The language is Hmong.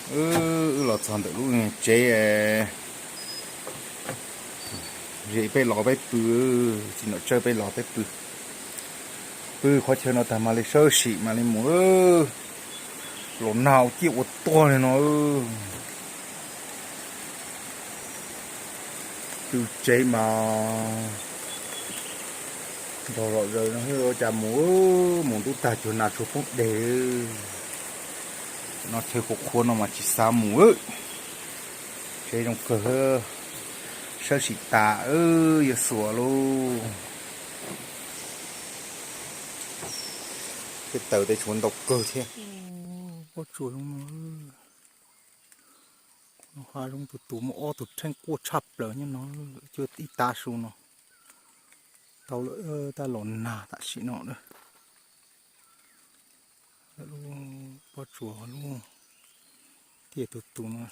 Wb los txog ntawm lub tsev, zem peb los peb pw, txiv nom tsawb peb los peb pw. Pw qhov chaw no tag mam li sawb sim mam li mus. Los nag ua ciaj ua tuag li no. Tw tsev mas nrog zom zaws no, cas mus mus ntub tag cuag nas tsuag poob deg. No chaw qhuav qhuav no mas tsis xav mus. Tsev zoo kawg, sawb sim tas, yuav xuas lauj. Tej taws tej tshuav ntau kawg thiab. Pob tsuas zoo no, ha zoo tus tus muaj ob tug rheej quaj tshaj plaws nyob no, cuag ib tav su no. Tau lawm, tab los nag tam sim no na. Pob tsuas lub tiaj tus tus no.